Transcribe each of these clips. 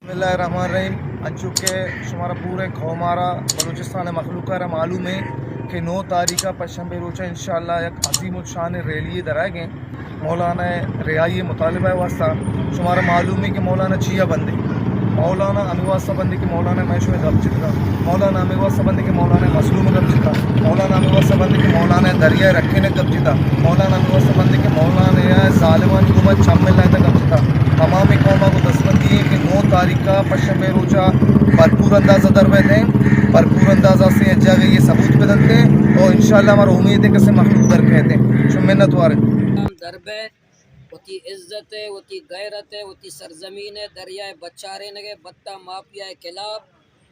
بسم اللہ الرحمن الرحیم۔ انچو کہ شمارا پورے قوم ءَ را، بلوچستان ءِ مخلوق ءَ را معلوم ایں کہ نو تاریخ ءَ پنچ شنبے روچ ءَ انشاءاللہ یک عظیم الشان ریلی درآیگ ایں مولانا ءِ رہائی ءِ مطالبہ ءِ واسطہ۔ شمارا معلوم ایں کہ مولانا چیا بندے؟ مولانا ہمے واسطہ بندے کہ مولانا ءِ مئے شمئے گپ جتا۔ مولانا ہمے واسطہ بندے کہ مولانا ءِ مظلوم ءِ گپ جتا۔ مولانا ہمے واسطہ بندے کہ مولانا ءِ دریا ءِ رکھین ءِ گپ جتا۔ مولانا ہمے واسطہ بندے کہ مولانا ءِ ظالمانی گوما چم ملائینت ءِ گپ جتا۔ تمام قوم ءَ گوں دستبندی ایں کہ نو تاریخ ءَ پنچ شنبے روچ ءَ بھرپور انداز ءَ در بئیت ایں، بھرپور انداز ءَ سے جاگہ یہ ثبوت بدنت ایں، اور انشاءاللہ ہمارا امید ایں کہ سے مخلوق در کئیت ایں۔ شما منت وار ایں۔ در بئے، وتی عزت ءَ، وتی غیرت ءَ، وتی سرزمین ءَ، دریا ءَ بچارینگ ءَ، بھتہ مافیا ءِ خلاف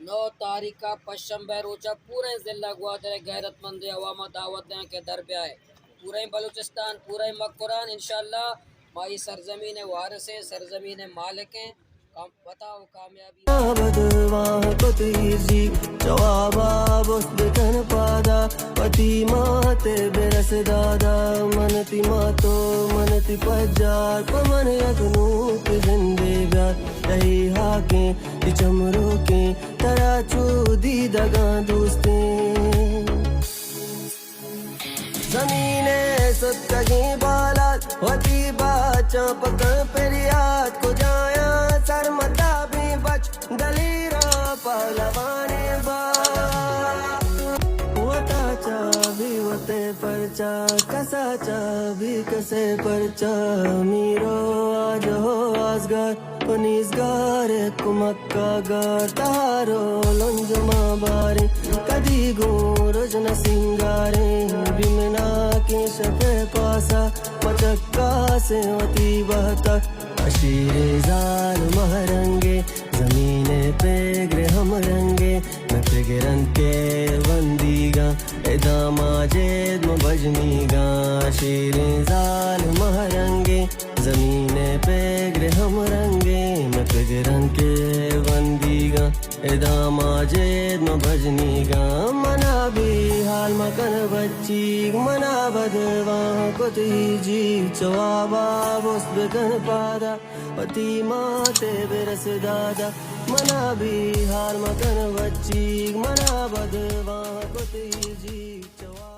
نو تاریخ ءَ پنچ شنبے روچ ءَ پوریں ضلع گوادر ءِ غیرت مندیں عوام ءَ دعوت دیاں کہ در بیائے۔ پوریں بلوچستان، پوریں مکران، انشاءاللہ ما اے سرزمین ءِ وارث ایں، سرزمین ءِ مالک ایں۔ کم-، وتا و کامیابی۔ بدواں کت ایرجی، جوابا بست بکن پادا، وتی مات ءَ برس دادا، من تی ماتو، من تی پجار، پہ من یک نوک زندے بیار، تئی ہاکیں، تی چمروکیں، ترا چو دیدگاں دوستیں۔ زمین ءِ ستکگیں بالاد، وتی باچاں پکن پریات، کجایاں سرمتابیں بچ، دلیراں پہلوانیں بال۔ وتا چابی وتے پرچا، کسا چابی کسے پرچا، میرو آج ہو آزگار۔ پنیزگار ءِ کمک ءَ گار، تہار و لنج ما باریں، کدی گوں رژن سینگاریں، بیمناکیں شپ ءِ پاسا، مچکاسیں وتی بہتا۔ اشیریں زال مہرنگیں، زمین ءِ پیگر ہم رنگیں، نہ پگر انت کہ بندیگاں۔ ادا ماجد من بژنیگاں، شیریں زال مہرنگیں، زمین ءِ پیگر ہم رنگیں، من پگر انت کہ بندیگاں۔ ادا ماجد من بژنیگاں، منا بے حال مکن بچیگ، منا بدواں کت ایرجی، چوابا بست بکن پادا، وتی مات ءَ برس دادا، منا بے حال مکن بچیگ، منا بدواں کت ایرجی، چوابا